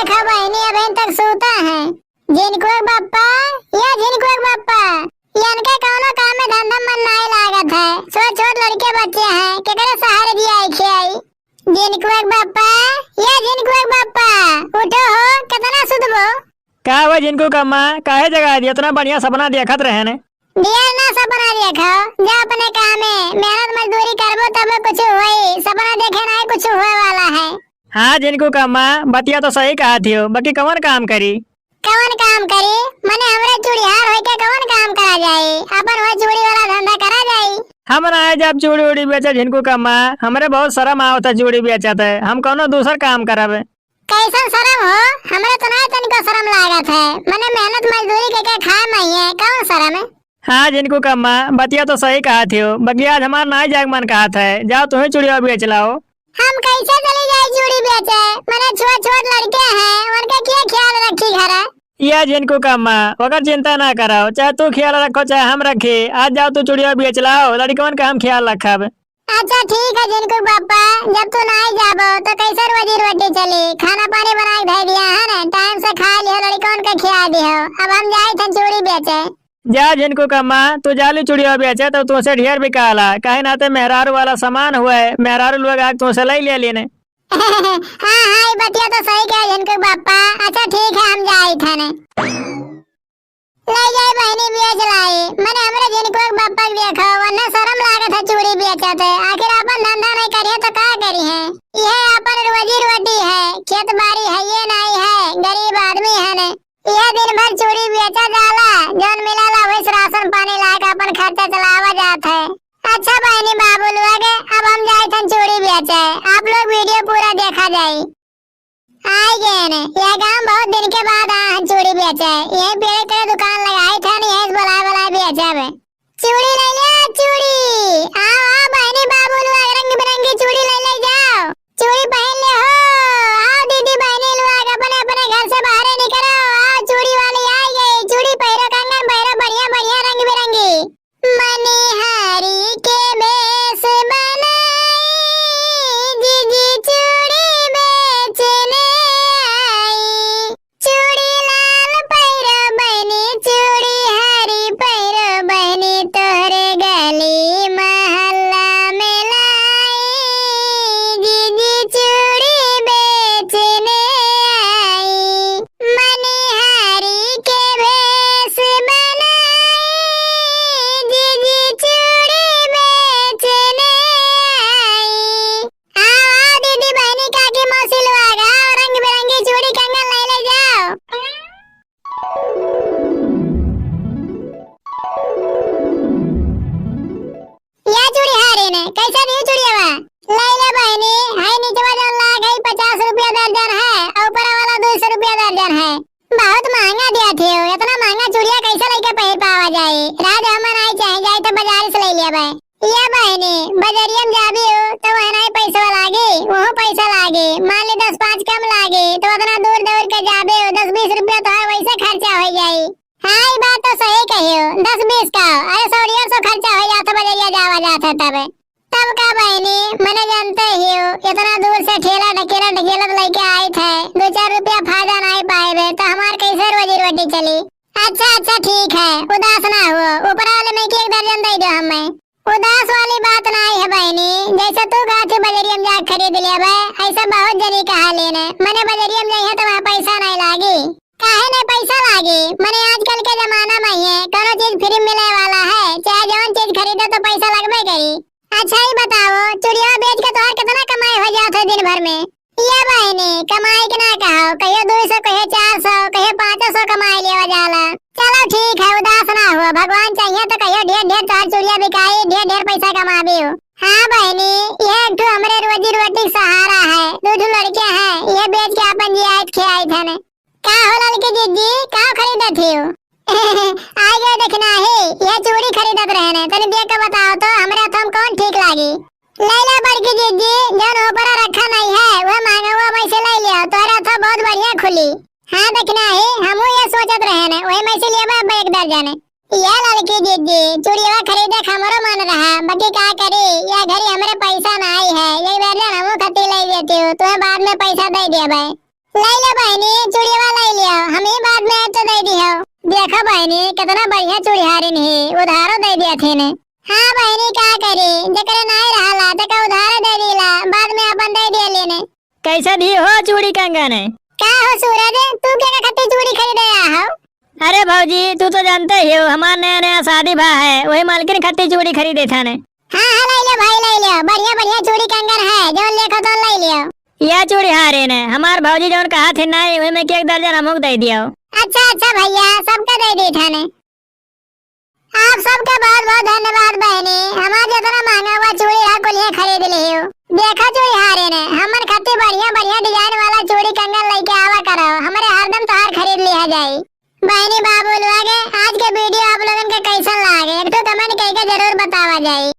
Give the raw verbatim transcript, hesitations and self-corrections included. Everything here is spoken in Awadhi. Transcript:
देखा बहिनी, अबहिन तक सूता है। झिनकुआ के बप्पा, या झिनकुआ के बप्पा, यनका कौनो काम में धंधा मन नाई लागत है। छोट छोट लड़के बच्चे हैं, केकरे सहारे जियाई खियाई। झिनकुआ के बप्पा, या झिनकुआ के बप्पा, उठो हो, कितना सुतबो? का हुआ झिनकू के अम्मा, काहे जगाइ दियो? इतना बढ़िया सपना देखत रहे ने। ढेर ना सपना देखो, जा अपने काम में, मेहनत मजदूरी करबो तब कुछ होई, सपना देखे नाई कुछ होए वाला है। हाँ झिनकू के अम्मा, बतिया तो सही कहत हियो, बाकी कवन काम करी? कवन काम करी? मने हमरे चूड़ीहार होइके कवन काम करा जाई? अपन वह चूड़ी वाला धंधा करा जाई। हम नाई जाब चूड़ी उड़ी बेचे झिनकू के अम्मा, हमरे बहुत शरम आवत है चूड़ी बेचत है, हम कौनो दूसर काम करब। कैसन शरम हो? हमरे तो नाई तनिको शरम लागत है, मने मेहनत मजदूरी के के खाए में ही है, कौन शरम है? हाँ झिनकू के अम्मा, बतिया तो सही कहत हियो, बाकी आज हमार नाई जाए के मन कहत है, जाओ तुहीं चूड़िया बेच लाओ। हम कैसे चली जाई चूड़ी बेचे? मने छोट छोट लड़के हैं, उनके के ख्याल रखी घर? या झिनकू के अम्मा, ओकर चिंता ना करो, चाहे तू ख्याल रखो चाहे हम रखी, आज जाओ तू चूड़िया बेच लाओ, लड़कवन का हम ख्याल रखब। अच्छा ठीक है झिनकू के बप्पा, जब तू नाई जाबो तो कैसे रोजी रोटी चली? खाना पानी बनाए के धै दिया है ना, टाइम से खा लियो, लड़कवन का खिया दियो। अब हम जाई थन चूड़ी बेचे। जा झिनकू के अम्मा, तू जाली चूड़िया बेचे तो तुमसे ढेर बिकाला, काहे नाते मेहरारू वाला सामान हुए, मेहरारू लोग आके तुमसे लई ले लेने। हाँ हाँ, ये बतिया तो सही कहे झिनकू के बप्पा। अच्छा ठीक है, हम जाई थने। ले जाई बहिनी बेच लाई, मने हमरे झिनकू के बप्पा के देखो, वरना शरम लागत है चूड़ी बेचत है, आखिर अपन धंधा नहीं करिए तो का करी है? यह अपन रोजी रोटी है, खेत बाड़ी है ये नहीं है, गरीब आदमी है ने। यह दिन भर चूड़ी बेचा जाला, जौन मिलाला वही से राशन पानी लाके अपन खर्चा चलावा जात है। अच्छा बहिनी बाबू लोग, अब हम जाई थन चूड़ी बेचे, आप लोग वीडियो पूरा देखा जाई। आई गए ने, यह गांव बहुत दिन के बाद आ हन चूड़ी बेचे, यही पेड़े तेरे दुकान लगाई थन, यही से बुलाए बुलाए बेचब। चूड़ी ले ले चूड़ी, आओ आओ बहिनी बाबू लोग, रंग बिरंगी चूड़ी ले ले जाओ। चूड़ी पहन ले हो, आओ दीदी बहिनी लोग, अपने अपने घर से बाहर निकलो, आओ चूड़ी वाली आई गई, चूड़ी पहिरो, कंगन पहिरो, बढ़िया बढ़िया रंग बिरंगी। मनिहारी के भेष बनाई, जीजी चूड़ी बेचने आई। चूड़ी लाल पहिरो बहिनी, चूड़ी हरी पहिरो बहिनी, तोहरे गली मोहल्ला में लाई, जीजी चूड़ी बेचने आई। मनिहारी के भेष बनाई, जीजी चूड़ी बेचने आई। आओ, आओ दीदी, बहिनी, काकी, मौसी लोग, आओ, रंग बिरंगी चूड़ी कंगन ले ले जाओ। या चूड़ी हारे ने, कैसा दियो चूड़ियावा? ले ले बहिनी, हाई नीचवा जौन लाग है, पचास रुपया दर्जन है, और ऊपर वाला दो सौ रुपया दर्जन है। बहुत महंगा दिया थे, इतना महंगा चूड़िया कैसे लइके पहिर पावा जाई? राज हमन आई चाहे जाई तो बाजार से ले लेबे। ये बहिनी, बजरिया में जाबी हो तो वह नहीं पैसा लागी, वहू पैसा लागी। मान ली दस पाँच कम लागी तो उतना दूर दौड़ के जाबे हो, दस बीस रुपया तो है वैसे खर्चा हो जाई। हाँ, ये बात तो सही कही हो, दस बीस का, अरे सौ डेढ़ सौ खर्चा हो जाता बजरिया जावा जाता तब। तब का बहिनी, मने जानते ही हो, इतना दूर से ठेला ढकेला ढकेलत लइके आई थे, दो चार रुपया फायदा नहीं पाए बे, तो हमार कैसे रोजी रोटी चली? अच्छा, अच्छा, ठीक है, उदास ना हुओ, ऊपर वाले में के एक दर्जन दे दो हमें। उदास वाली बात नहीं है बहिनी, जैसे तू कहा थी बजरिया में जाके खरीद लेबे, ऐसा बहुत जनी कहा लेने, मने बजरिया में जाइए तो वहाँ पैसा नहीं लागी। काहे नहीं पैसा लागी? मने आजकल के जमाना में ये कोनो चीज फ्री मिले वाला है, चाहे जौन चीज खरीदो तो पैसा लगबे करी। अच्छा ही बताओ, चुड़िया बेच के तोहार कितना कमाई हो जात है दिन भर में? ये बहिनी, कमाई के ना कहो, कहियो दो सौ, कहियो चार सौ, कहियो पाँच सौ कमाई लेवा जाला। चलो ठीक है, उदास ना हुआ, भगवान चाहिए तो कहियो ढेर ढेर तोहार चुड़िया बिकाई, ढेर ढेर पैसा कमाबी हो। हाँ बहिनी, ये एक ठो हमरे रोजी रोटी के सहारा है, दो ठो लड़के हैं, ये बेच के अपन जियाइत खियाइत है ने। का हो ललकी जीजी, का खरीदत हियो? आ गए देखना है, यह चूड़ी खरीदत रहे ने, तनी देख के बताओ तो, हमरे हाथ में कौन ठीक लागी? ले ले बड़की जीजी, जौन ऊपर रखा नहीं है, वह महंगा हुआ वैसे ले लियो, तोहरे हाथ बहुत बढ़िया खुली। हाँ देखना है, हमू ये सोचत रहे ने, वही में से लेबे अब एक दर्जन। ये ललकी जीजी, चूड़िया खरीदे के हमरो मन रहा, बाकी का करी, यह घड़ी हमरे पैसा नहीं है, ये दर्जन हमू खती ले लेती हूँ, तुम्हें बाद में पैसा दे देबे। लइ लो बहिनी, चूड़िया लइ लियो, हमहीं बाद में आइब तो दइ दिहो। देखो बहिनी, केतना बढ़िया चूड़िहारिन ही, उधारो दइ दिया थीने। हाँ बहिनी, का करी, जेकरे नाहीं रहला, तेका उधारे दइ दीला, बाद में आपन दइ दिया लेने। कइसे दी हो चूड़ी कंगन? का हो सूरज, तू केका खातिर चूड़ी खरीदे आहो? अरे भौजी, तू तो जानते ही हो, हमार नया नया शादी भा है, वही मालकिन खातिर चूड़ी खरीदे थाने। हाँ, हाँ, लइ लियो भाई, लइ लियो, बढ़िया बढ़िया चूड़ी कंगन है, जउन लेखो तउन लइ लियो। या चूड़िहारिन, हमार भौजी जउन कहा थी नाहीं, वही में के एक दर्जन हमहूँ के दइ दियो। अच्छा, अच्छा भइया, सबका दइ दी थाने। आप सबका बहुत बहुत धन्यवाद बहिनी, हमार जेतना महँगा हुआ चूड़ी रहा कुलिया खरीद लिहियो। देखा चूड़िहारिन, हमन खातिर बढ़िया बढ़िया design वाला चूड़ी कंगन लइके आवा करो, हमरे हरदम तोहार खरीद लिहा जाई। बहिनी बाबू लोग, आज के video आप लोगन के कइसन लागे, एक ठो comment कइके जरूर बतावा जाई।